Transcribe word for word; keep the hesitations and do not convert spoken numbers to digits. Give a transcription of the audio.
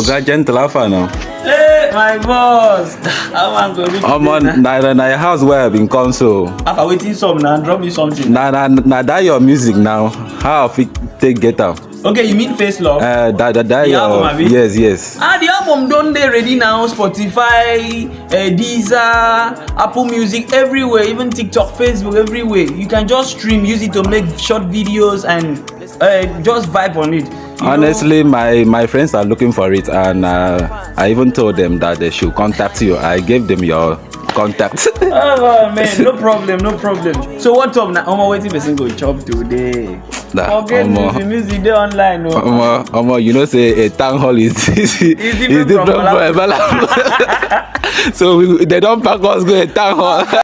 That gentle alpha now. Hey, my boss. How am I going to Omo, na na na your house where I been come so. After waiting some now, drop me something. Na na na that your music now. How I fit take get am? Okay, you mean Face Love? Uh, that that that The your album, abi? Yes, yes. Ah, the album don dey ready now. Spotify, uh, Deezer, Apple Music, everywhere. Even TikTok, Facebook, everywhere. You can just stream, use it to make short videos and uh, just vibe on it. You know? Honestly, my my friends are looking for it, and uh, I even told them that they should contact you. I gave them your contact. Oh man, no problem, no problem. So what up now? Omo, wetin person go chop today? Nah, Forget omo. Music, music dey online o. Omo, omo, you know say a town hall is is different different from from Balaku. So we, they don't pack us go a town hall.